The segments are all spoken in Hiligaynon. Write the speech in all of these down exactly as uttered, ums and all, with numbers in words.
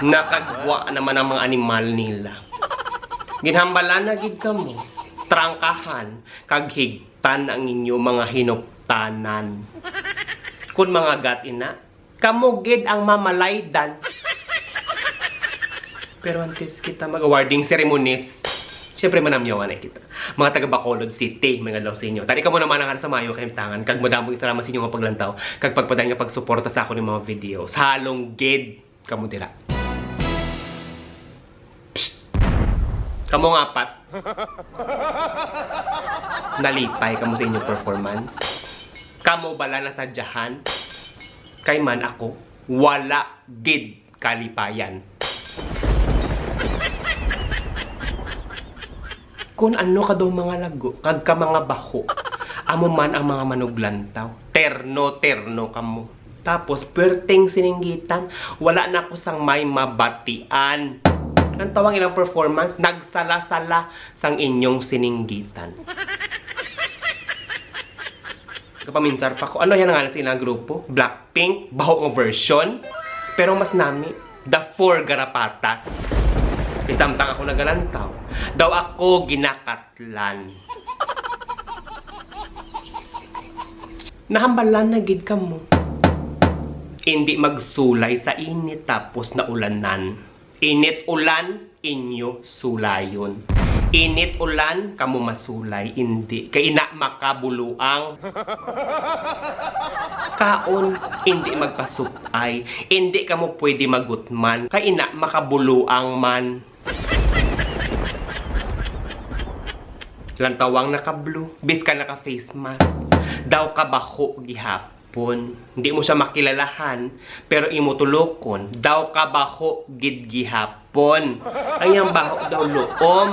Nakagwa naman ang mga animal nila. Ginhambalan na gid kamo, trangkahan, kag higtan ang inyo mga hinuptanan. Kun mga gat ina, kamo gid ang mamalaydan. Pero antes kita mag-awarding ceremonies, syempre manamyawan na kita. Mga taga Bacolod City, may adlaw sa inyo. Tari kamo naman ang sa mayo kay tangan, kag madamo isalamat sa inyo nga paglantaw, kag pagpadayon nga pagsuporta sa akon nga mga videos. Halong gid kamo dira. Psst! Kamo nga apat. Nalipay kamo sa inyong performance. Kamo bala nasadyahan? Kay man ako, wala gid kalipayan. Kun ano ka daw mga lago, kag ka mga baho, amo man ang mga manuglantaw. Terno-terno kamo. Tapos, perting sininggitan, wala na ko sang may mabatian. Ang tawang ilang performance, nagsala-sala sang inyong sininggitan. Kapaminsar pa ko, ano yan nga sa ilang grupo? Blackpink, baho nga version. Pero mas nami, The Four Garapatas. Kay samtang ako nagalantaw, daw ako ginakatlan. Nahambalan na gid kamo. Indi magsulay sa init tapos naulanan. Init ulan, inyo sulayon. Init ulan, kamo masulay, indi. Kay ina makabuluang. Kaon, indi magpasupay. Indi kamo pwede magutman. Kay ina makabuluang man. Lantawang naka-blue, bisan naka-face mask. Daw kabaho gihapon. Hindi mo siya makilalahan, pero imo tulokon. Daw kabaho gid gihapon. Ang iyang baho daw luom.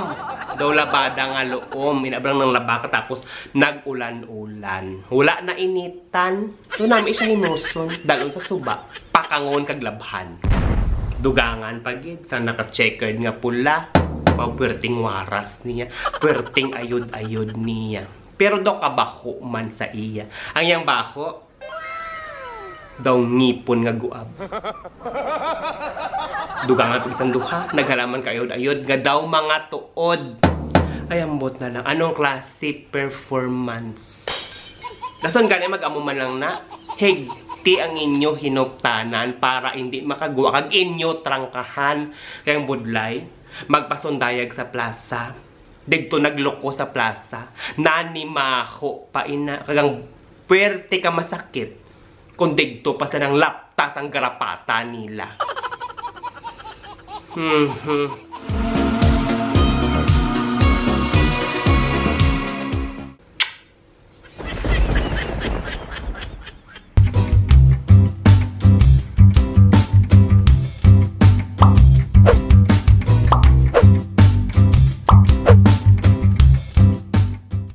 Daw labada nga luom. Inabrang ng labaka tapos nag-ulan-ulan. Wala na initan. Doon namin siya hinuson. Dalon sa suba. Pakangon kag labhan. Dugangan pa gid sa naka-checkered nga pula. Pag perting waras niya, perting ayod-ayod niya. Pero daw kabaho man sa iya. Ang iyang baho, daw ngipon nga guab. Dugangan pag isang duha, naghalaman kaayod-ayod nga daw mga tuod. Ay, ambot na lang. Anong klase performance? Dason gani mag-amo man lang na, higti ang inyo hinuptanan para hindi makagwa kag inyo trangkahan kay ang budlay magpasundayag sa plaza. Didto nagloko sa plaza, nanimaho pa ina, kag ang puwerte ka masakit kung didto pa sa nang laptas ang garapata nila. Mhm.